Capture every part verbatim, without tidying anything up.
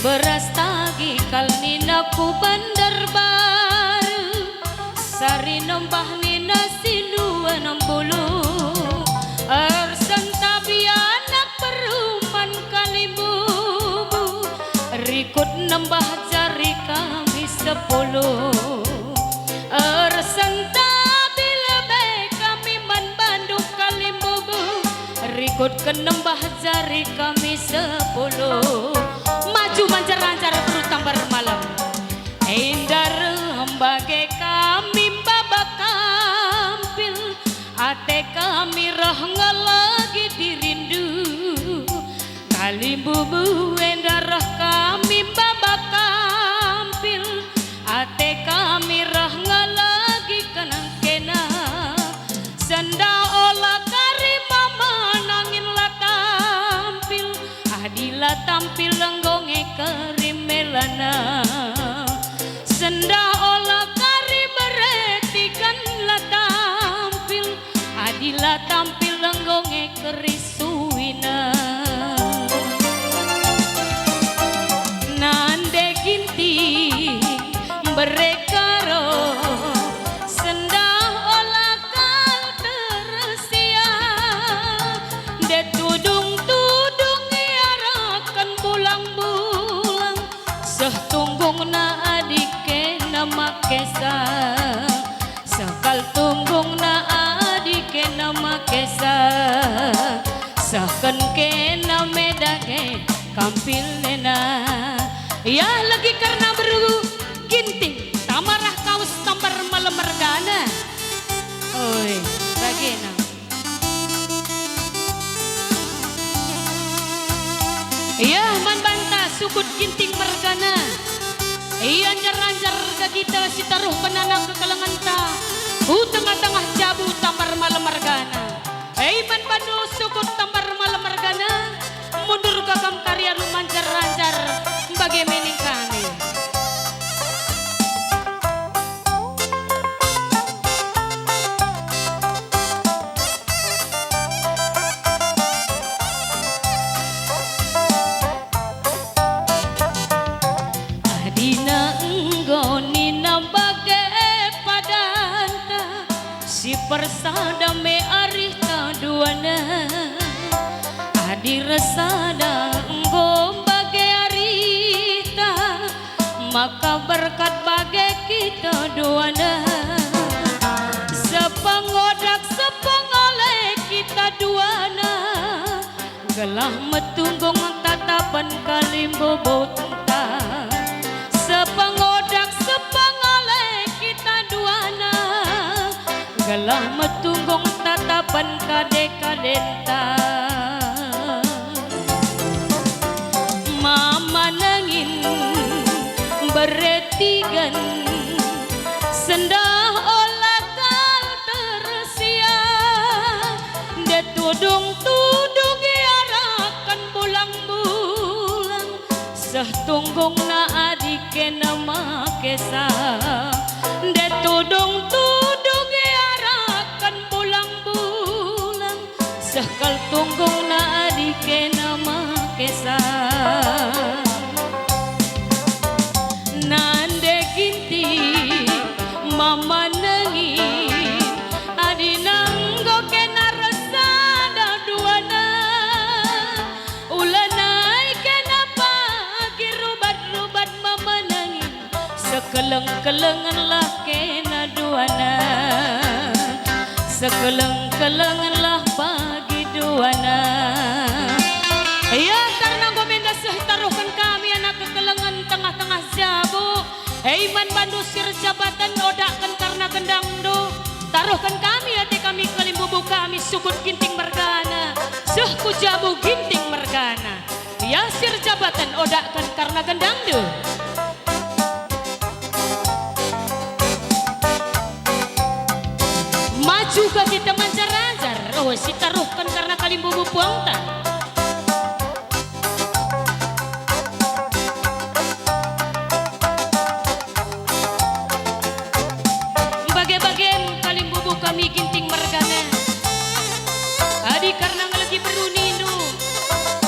Beras tagi kal nina ku Bandarbaru, sari nembah nina si Nuan Mbulu. Ersentabi anak beru man kalimbubu, rikut nembah jari kami sepuluh. Ersentabi lebe kami man bandu kalimbubu, rikutken nembah jari kami sepuluh. Maju manjar-anjar beru Tambar Malem. Enda reh bage kami mbaba kampil, ate kami reh ngelegi dirindu. Kalimbubu enda reh kami mbaba kampil, ate kami reh ngelegi kenang kena. Sendah ola kari mama nangin la tampil, adi la tampil enggo nge keri melana. Sendah ola kari bereti kan la tampil, adi la tampil enggo nge keri suina. Nande Ginting mbere karo, sendah ola kal tersia. Nde tudung-tudung iaraken bulang-bulang, seh tunggungna adi kena makesa. Seh kal tunggungna adi kena makesa, sehken kena me dage kampilnena. Ia legi kerna beru Ginting, tama reh kawes Tambar Malem mergana. Oi, bagena. Ia man banta sukut Ginting mergana. Ia anjar-anjar ka kita si taruhken anak kekelengenta ku tengah-tengah jabu Tambar Malem mergana. E man bandu sukut Tambar Malem mergana, mundur ka kam kari alu manjar-anjar, bage me ning kami. Adina enggo nina bage padanta, si persada me arihta duana. Adi ersada enggo bage arihta, maka berkat bage kita duana. Sepengodak sepengole kita duana, gelah metunggung tatapen kalimbubunta. Sepengodak sepengole kita duana, gelah metunggung tatapen kade-kadenta. Mama nengin beretigen, sendah ola kal tersia. Nde tudung-tudung iaraken bulang-bulang, seh tunggungna adi kena makesa. Nde tudung-tudung iaraken bulang-bulang, seh kal tunggungna adi kena makesa. Nande Ginting mama nengin, adi nenggo kena ersada duana. Ulanai kena pagi rubat-rubat mama nengin, sekeleng-kelengenlah kena duana. Sekeleng-kelengenlah pagi duana. Ia, karna enggo me nda seh taruhken kami anak kekelengen tengah-tengah jabu. Hei man bandu si erjabaten, odakken karna gendangndu. Taruhken kami ate kami kalimbubu kami sukut Ginting mergana, seh ku jabu Ginting mergana. Ia si erjabaten, odakken karna gendangndu. Maju ka kita manjar-anjar, oh, si taruhken karna kalimbubu puangta. Bage-bagen kalimbubu kami Ginting mergana. Adi karna ngelegi beru nindu,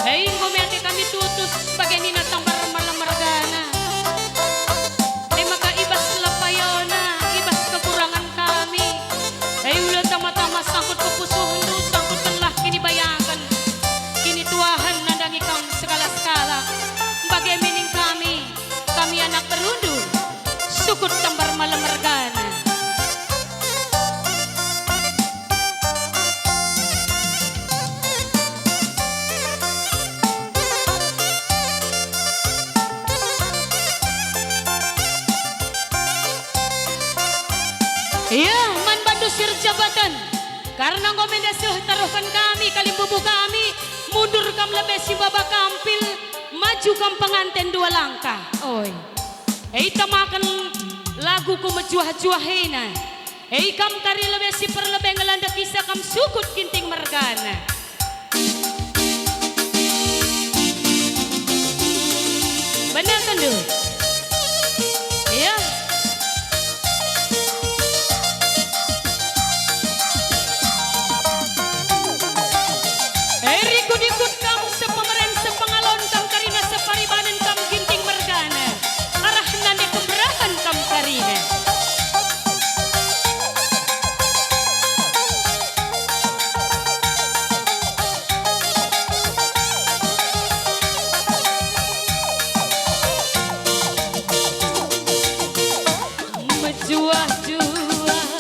hei enggo me ate kami tutus bage nina Tambar Malem Sukut Tembar Malem mergana. Iya, man bandu si erjabaten. Karna enggo menda seh taruhken kami, kalimbubu kami, mundur kam lebe si baba kampil, maju kam penganten dua langkah. Oi. E, itamaken lagu ku mejuah-juah ena. E, kam kari lebe si perlebe ngelandek isa kam sukut Ginting mergana. Bener tendu. Iya. E, rikut-ikut kam sepemeren, sepengalon kam karina, separibanen kam Ginting mergana. Arah nande kemberahen kam karina. Mejuah-juah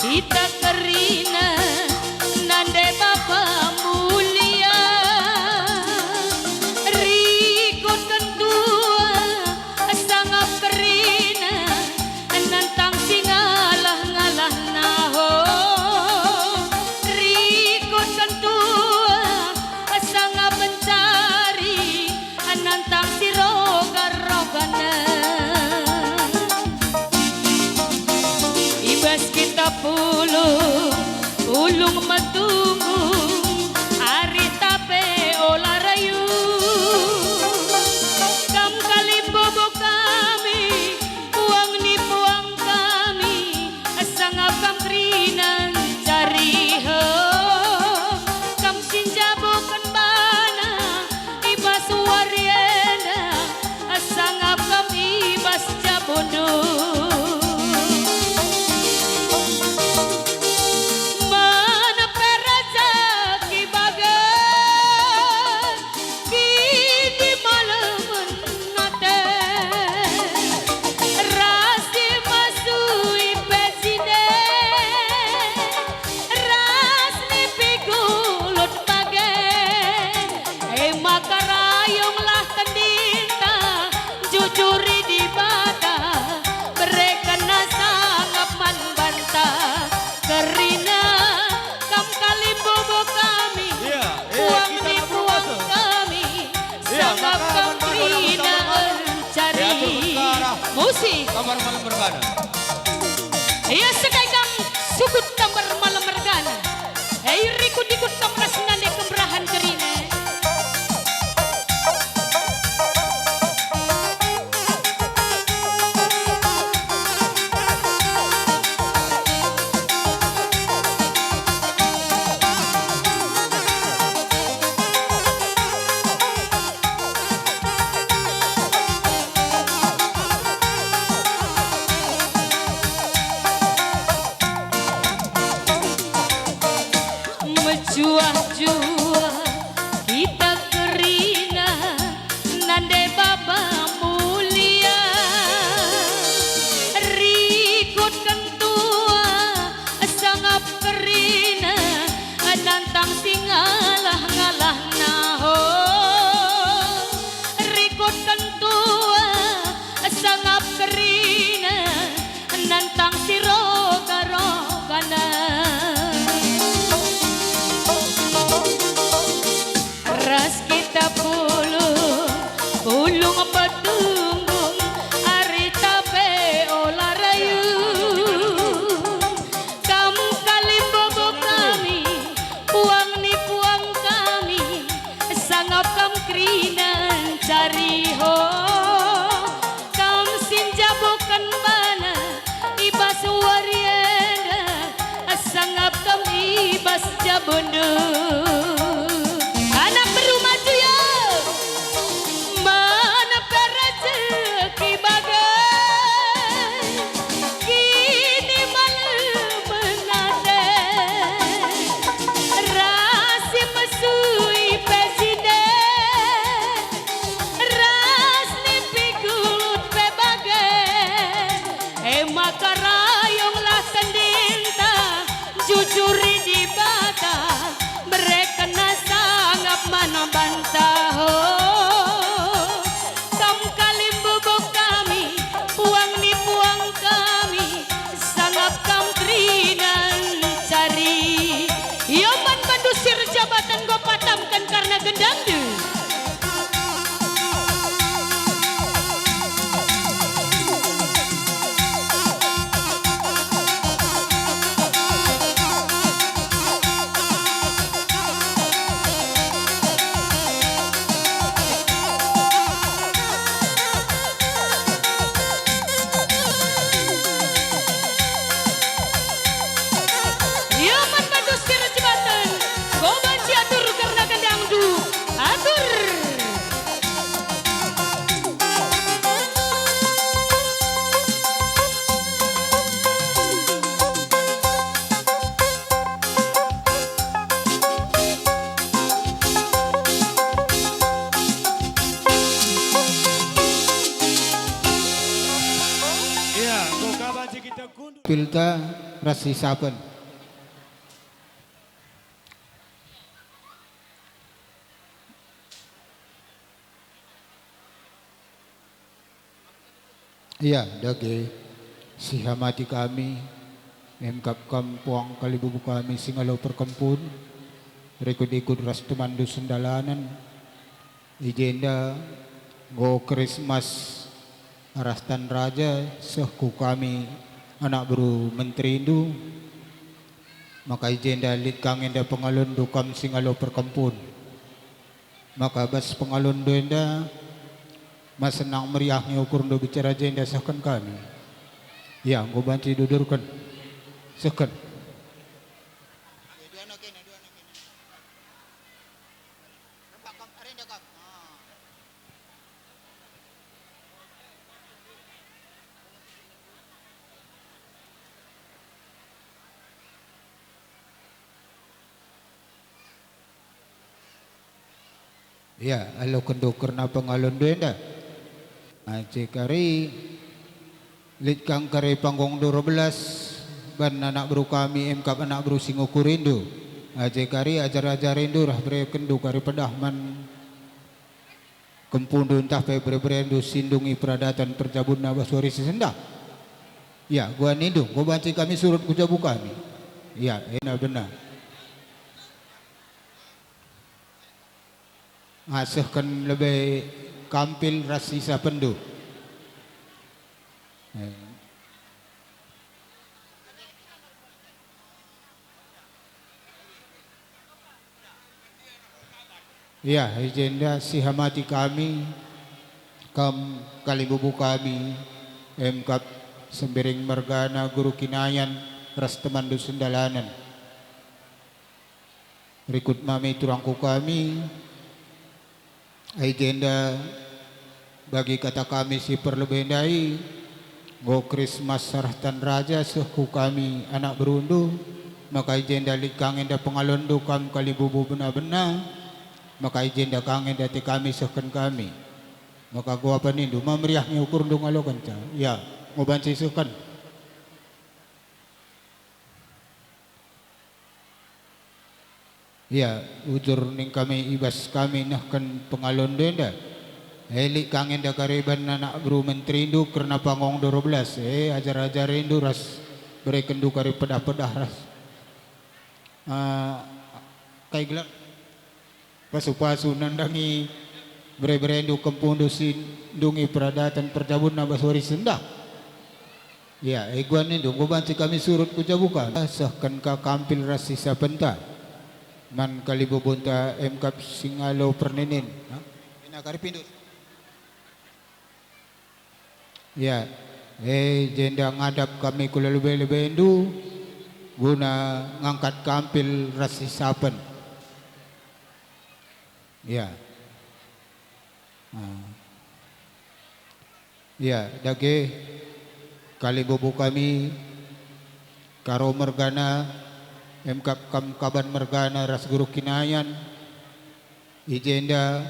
kita kerina, nande Bapa mulia, rikutken tua sangap kerina, nantang si ngalah-ngalahna ho, rikutken tua sangap mencari, nantang si roga-rogana. I bas kita pulung, pulung metunggung, arih tape ola rayu. Kam kalimbubu kami, puang ni puang kami, sangap kam kerina ncari ho. Kam si njabuken bana, i bas wari enda, sangap kam i bas jabundu. Mana pe rejeki bage, kini malemen ate, ras si mesui pe jine, ras nipi gulut bage. E maka rayunglah tendinta, jujuri Dibata, berekenna sangap man banta. Kerina kam kalimbubu kami, iya, eh, puang kita ni puang kami, iya, sangap maka kam man banta kerina. Iya, ncari. Musik. Tembar Malem mergana. Iya, sekai kam sukut Tembar Malem mergana. Hei, rikut-ikut kam ras nande kemberahen kerina. Mejuah-juah kita kerina, nande Bapa mulia, rikutken tua sangap kerina, nantang si ngalah-ngalahna ho. Rikutken tua sangap kerina, nantang si roga-rogana. Ras kita pulung, pulung petunggung, arih tape ola rayu. Kam kalimbubu kami, puang ni puang kami, sangap kam kerina ncari ho. Kam si njabuken bana i bas wari enda, sangap kam i bas jabundu. Anak beru maju yo! Mana pe rejeki bage, kini malemen ate, ras si mesui pe jine, ras nipi gulut pe bage. Pilta ras si Sapen. Ia dage, sihamati kami, emkap kam puang kalimbubu kami singalo perkempun, rikut-ikut ras temanndu sendalanen, i jenda enggo Krismas arah tan raja seh ku kami anak beru menterindu, maka i jenda lit ka nge enda pengalonndu kam singalo perkempun. Maka bas pengalonndu enda, ma senang meriah nge ukurndu bicara jenda sehken kami. Ia, enggo banci dudurken. Sehken. Ia, alokenndu kerna pengalonndu enda. Aje kari lit ka ngkare panggung dua belas ban anak beru kami emkap anak beru si ngukurindu. Aje kari ajar-ajarindu rah berekenndu kari pedah man kempundu ntah pe bere-berendu si ndungi peradaten perjabunna bas wari si sendah. Ia, gua nindu, enggo banci kami surut ku jabu kami. Ia, ena benar. Asehken lebe kampil ras si Sapenndu. Eh. Ia, i jenda sihamati kami, kam kalimbubu kami, emkap Sembiring mergana Guru Kinayan ras temanndu sendalanen. Rikut mami turangku kami, i jenda bagi kata kami si perlebe ndai, enggo Krismas arah tan raja seh ku kami anak berundu, maka i jenda lit ka nge enda pengalonndu kam kalimbubu bena-bena, maka i jenda ka nge enda ate kami sehken kami. Maka gua apa nindu, ma meriah nge ukurndu ngalokenca. Ia, enggo banci sehken. Ia, ujur ning kami i bas kami nehken pengalonndu enda. E lit ka nge enda kari ban anak beru menterindu kerna panggung dua belas, e ajar-ajarindu ras berekenndu kari pedah-pedah ras, ah, kai gelar? Pasu-pasu nandangi bere-berendu kempundu si ndungi peradaten perjabunna bas wari sendah. Ia, e gua nindu, enggo banci kami surut ku jabu kami. Sehken ka kampil ras si Sapenta man kalimbubunta emkap singalo perninin. Ha? Ena kari pindus. Ia, e jenda ngadap kami ku lebe-lebendu guna ngangkat kampil ras si Sapen. Ia. Ah. Ia, dage kalimbubu kami, Karo mergana, emkap kam Kaban mergana ras Guru Kinayan, i jenda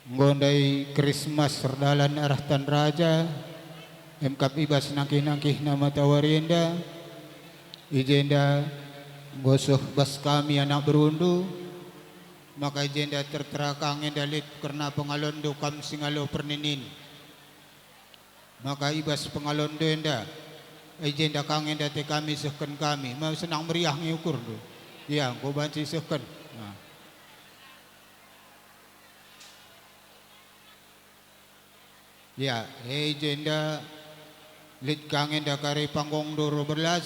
enggo ndai Krismas erdalan arah tan raja, emkap i bas nangkih-nangkihna matawari enda, i jenda enggo seh bas kami anak berundu, maka i jenda tertera ka nge enda lit kerna pengalonndu kam singalo perninin. Maka i bas pengalonndu enda, i jenda ka nge enda ate kami sehken kami, ma senang meriah nge ukurndu. Ia, enggo banci sehken. Nah. Ia, e jenda lit ka nge enda kari panggung dua belas,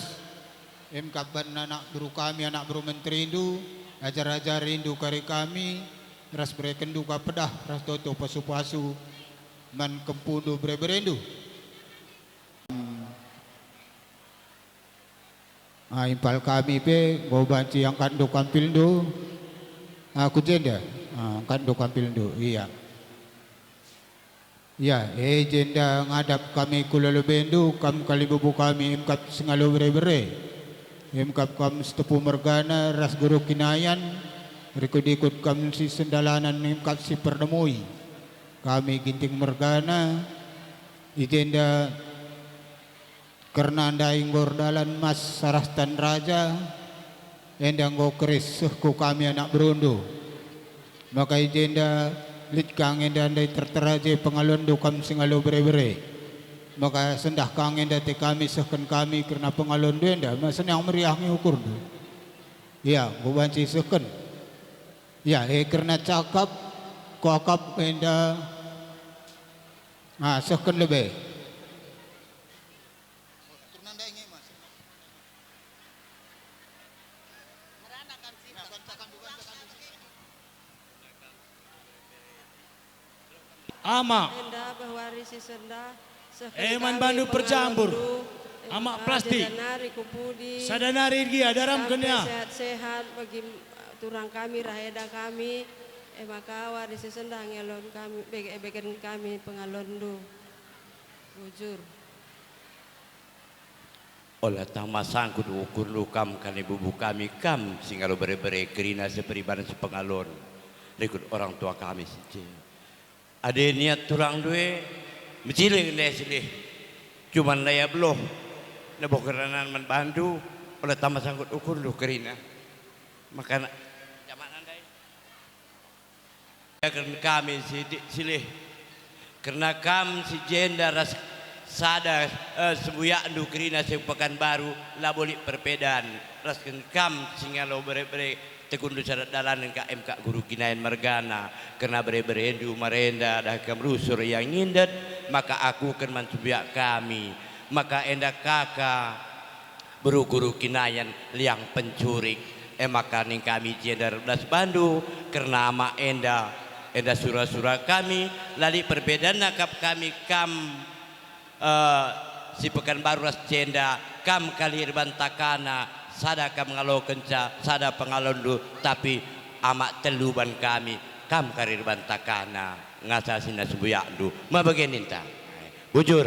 emkap ban anak beru kami, anak beru menterindu, ajar-ajarindu kari kami, ras berekenndu ka pedah ras toto pasu-pasu man kempundu bere-berendu. Ah, impal kami pe enggo banci angkatndu kampilndu. Ah, ku jenda. Ah, angkatndu kampilndu. Ia. Ia, e jenda ngadap kami ku lebe-lebendu, kam kalimbubu kami, emkap singalo bere-bere. Emkap kam Sitepu mergana ras Guru Kinayan, rikut-ikut kam si sendalanen emkap si pernemui. Kami Ginting mergana, i jenda Kerna ndai enggo erdalan mas arah Tan Raja, enda enggo keris sehku kami anak berundu. Maka i jenda lit ka nge enda ndai tertera je pengalonndu kam si ngalo bere-bere. Maka sendah ka nge enda ate kami sehken kami kerna pengalonndu enda, ma senang meriah nge ukurndu. Ia, enggo banci sehken. Ia, e kerna cakap, kuakap enda, ah, sehken lebe. Ama. Enda bah wari si sendah, seh Eh, man bandu perjambur. Amak plastik. Sada nari gia, daramken ia. Sehat-sehat bagi, eh, turang kami, rah eda kami. E maka wari si sendah ngelon kami, bege-, begen kami pengalonndu. Bujur. Ola tama sangkut ukurndu kam kane bubu kami, kam si ngalo bere-bere kerina seperiban sepengalon rikut orang tua kami si je. Adi niat turangndu e, mejile ndai silih. Cuman ndai beluh, neboh keranan man bandu, ola tama sangkut ukurndu kerina. Maka na-, jaman ndai. Idaken kami sitik silih, kerna kam si jenda ras sada, eh, sembuyakndu kerina si Pekanbaru, labo lit perbedan, rasken kam si ngalo bere-bere, teguhndu sada dalan ka em kak guru kinain mergana, kerna bere-berendu marenda dah kam rusur ia ngindet, maka akuken man sembuyak kami, maka enda kaka, beru-guru kinayan liang pencurik. E maka ning kami jenda erbelas bandu, kerna ama enda, enda sura-sura kami, la lit perbedanna kap kami kam, eh, si Pekanbaru ras jenda, kam kari erban takana, sada kam ngalokenca, sada pengalonndu, tapi ama telu ban kami, kam kari erban takana, ngasa sina sembuyakndu, ma bage ninta. Bujur.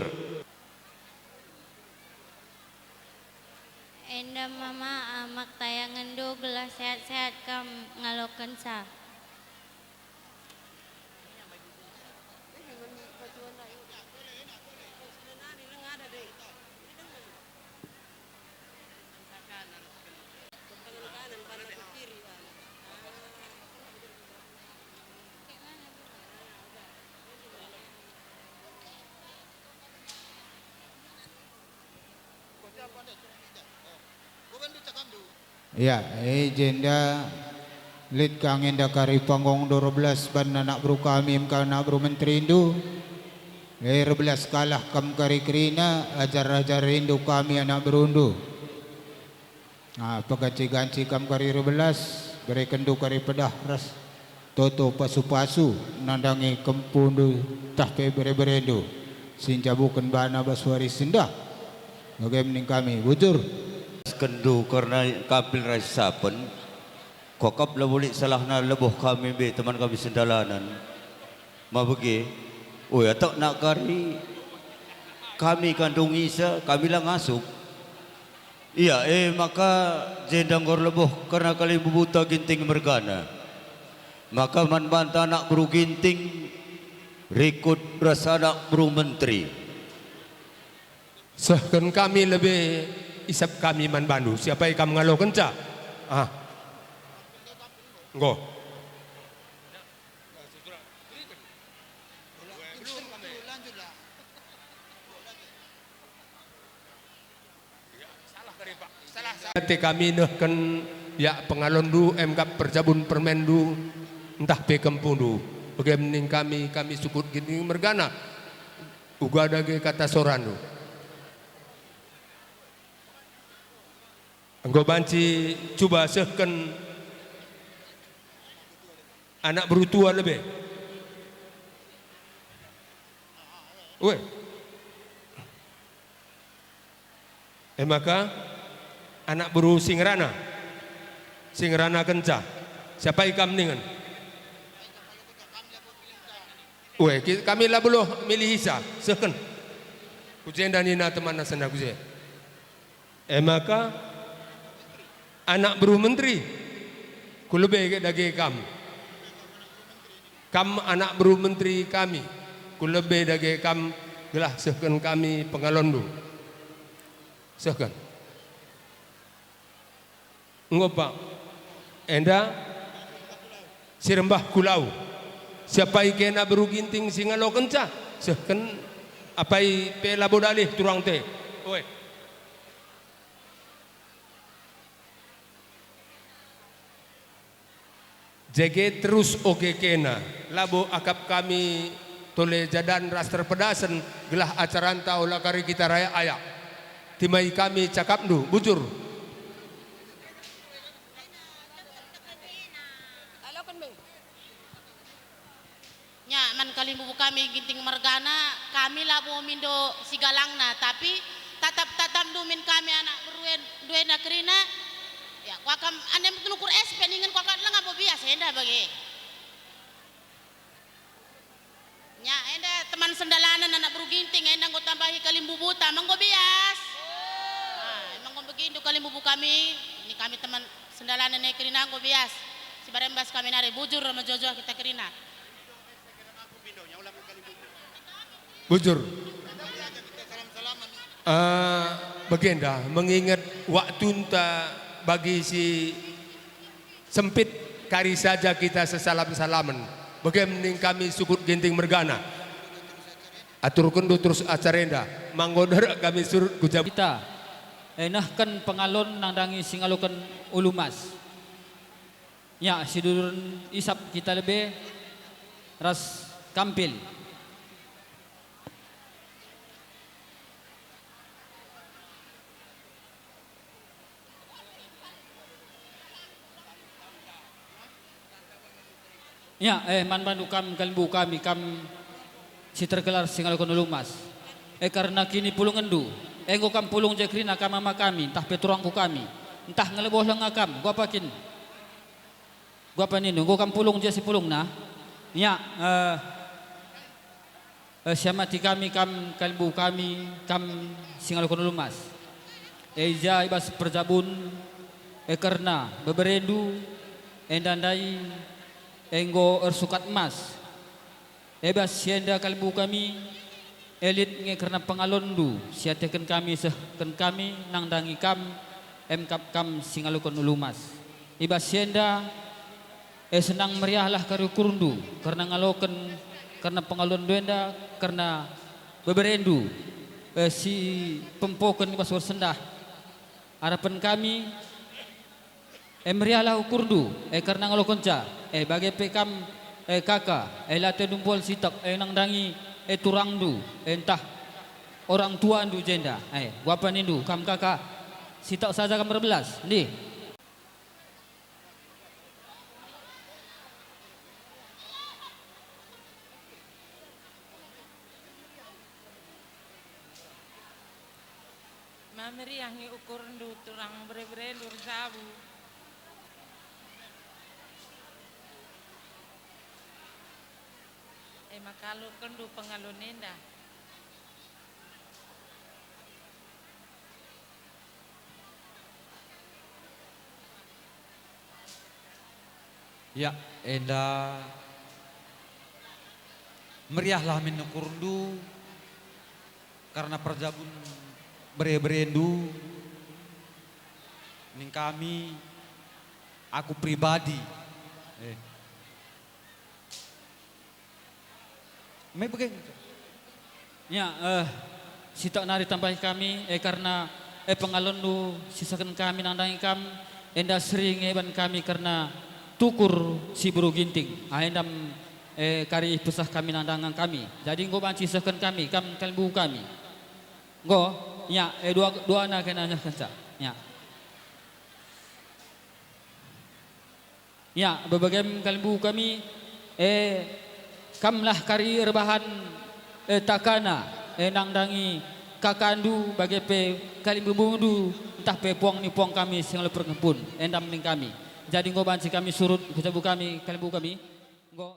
Enda mama, ah, mak tayangenndu gelah sehat-sehat kam ngalokenca. Ya, e jenda lit ka nge enda kari panggung dua belas ban anak beru kami, em ka anak beru menterindu. E, erbelas kalah kam kari kerina, ajar-ajar rindu kami anak berundu. Ah, peganci-ganci kam kari erbelas, berekenndu kari pedah ras toto pasu-pasu nandangi kempundu tah pe bere-berendu, si njabuken bana bas wari sendah. Bage ning kami, bujur. Kenndu kerna kampil ras sapen, kuakap labo lit salahna leboh kami be teman kami sendalanen. Ma bage, oi, atekna kari kami kandung isa, kami la ngasup. Ia, e maka jenda enggo erleboh kerna kalimbubuta Ginting mergana. Maka man banta anak beru Ginting rikut ras anak beru menteri. Sehken kami lebe isap kami man bandu, siapai kam ngalokenca? Ah. Enggo. Ate kami nehken ia pengalonndu, em kap perjabun permenndu, ntah pe kempundu. Bage ning kami, kami sukut Ginting mergana, uga dage kata sorandu. Enggo banci cuba sehken anak beru tua lebe. Ue. E maka, anak beru si ngerana, si ngeranakenca, siapai kam ningen? Ue, ki-, kami la beluh milihisa, sehken. Ku jenda nina temanna sendah ku je. E maka, anak beru menteri, ku lebe dage kam. Kam anak beru menteri kami, ku lebe dage kam gelah sehken kami pengalonndu. Sehken. Enggo, Pak. Enda si rembah ku lau. Siapai kena beru Ginting si ngalokenca, sehken apai pe labo dalih turangte. Oe. Jage terus oge kena, labo akap kami tole jadan ras terpedasen, gelah acaranta ola kari kita rayak-ayak. Timai kami cakapndu, bujur. Nya, man kalimbubu kami Ginting mergana, kami labo mindo sigalangna, tapi tatap-tatapndu min kami anak beruen-, duena kerina. Ya, kuakap anem telukur es pe ningen kuakap langa bo bias enda bage. Nya, enda teman sendalanen anak beru Ginting, enda enggo tambahi kalimbubuta, menggo bias. Ah, menggo begindu kalimbubu kami, ini kami teman sendalanen e kerina enggo bias. Si barembas kami nari bujur mejojoh kita kerina. Bujur. Eh, bagenda, mengingat waktunta bagi si sempit, kari saja kita sesalam-salamen. Bage ning kami sukut Ginting mergana. Aturkenndu terus acara enda, manggo derek kami surut ku jab- Kita, eh, nehken pengalon nandangi si ngaloken ulu mas. Nya, si duren isap kita lebe ras kampil. Nya, eh, man bandu kam kalimbubu kami, kam si tergelar si ngaloken ulu mas. Eh, kerna kinipulungenndu, enggo kam pulung je kerina kam ama kami, ntah pe turangku kami, ntah ngeleboh lenga kam, kuakap kin. Kuakap nindu, enggo kam pulung je si pulungna? Nya, eh, eh, siamati kami kam kalimbubu kami, kam si ngaloken ulu mas. Eh, i ja i bas perjabun, eh, kerna beberendu, enda ndai enggo ersukat emas. E bas si enda kalimbubu kami, e lit nge kerna pengalonndu, si atehken kami sehken kami nandangi kam, emkap kam si ngaloken ulu mas. I bas si enda, e senang meriahlah kari ukurndu, kerna ngaloken, kerna pengalonndu enda, kerna beberendu, e si pempoken i bas wari sendah. Arapen kami, E meriahlah ukurndu, e kerna ngalokenca, e bage pe kam, e kaka, e la atendu mbual sitik, e nandangi, e turangndu, e ntah orang tuandu jenda, e kuakap nindu, kam kaka, sitik saja kam erbelas, ndih. Ma meriah nge ukurndu turang bere-berendu erjabu. E maka alokenndu pengalon enda. Ya, enda meriahlah min ukurndu kerna perjabun bere-berendu ning kami, aku pribadi. Eh. Me bage. Ya, eh, sitik nari tambahi kami, eh, kerna, eh, pengalonndu si sehken kami nandangi kam, enda seri nge ban kami kerna tukur si beru Ginting. Ah, enda, eh, kari pesah kami nandangi kami. Jadi enggo banci sehken kami, kam kalimbubu kami. Enggo, ya, eh, dua, duana kena nehkenca. Ya. Ya, bebagem kalimbubu kami, eh, kamlah kari erbahan, eh, takana, eh, nandangi kakandu, bage pe kalimbubundu, ntah pe puang ni puang kami si ngalo perkempun, eh, ndam ning kami. Jadi enggo banci kami surut ku jabu kami, kalimbubu kami, enggo.